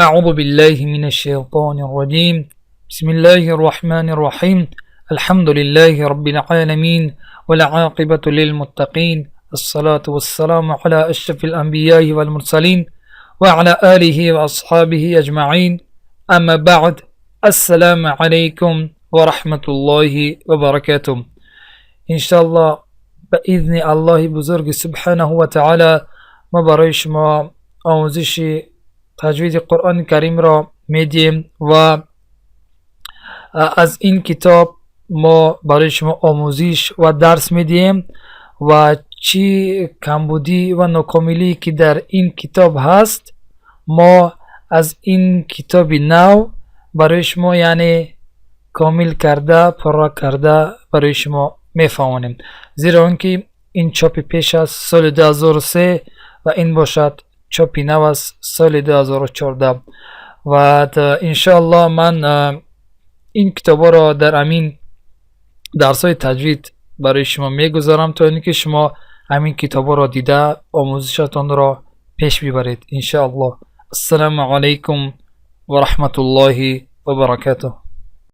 أعوذ بالله من الشيطان الرجيم. بسم الله الرحمن الرحيم. الحمد لله رب العالمين والعاقبة للمتقين، الصلاة والسلام على أشرف الأنبياء والمرسلين وعلى آله وأصحابه أجمعين. أما بعد، السلام عليكم ورحمة الله وبركاته. إن شاء الله به إذن الله بزرگ سبحانه وتعالى ما برای شما آموزش تجوید قرآن کریم را میدیم و از این کتاب ما برای شما آموزش و درس میدیم و چی کمبودی و ناکاملی که در این کتاب هست، ما از این کتاب نو برای شما یعنی کامل کرده، پره کرده برای شما میفهمانیم، زیرا آنکه این چاپ پیش از سال 2003 و این باشد چاپی نو از سال 2014. و انشاءالله من این کتاب را در همین درس های تجوید برای شما میگذارم تا اینکه شما همین کتاب را دیده آموزشتان را پیش ببرید انشاءالله. السلام علیکم و رحمت الله و برکاته.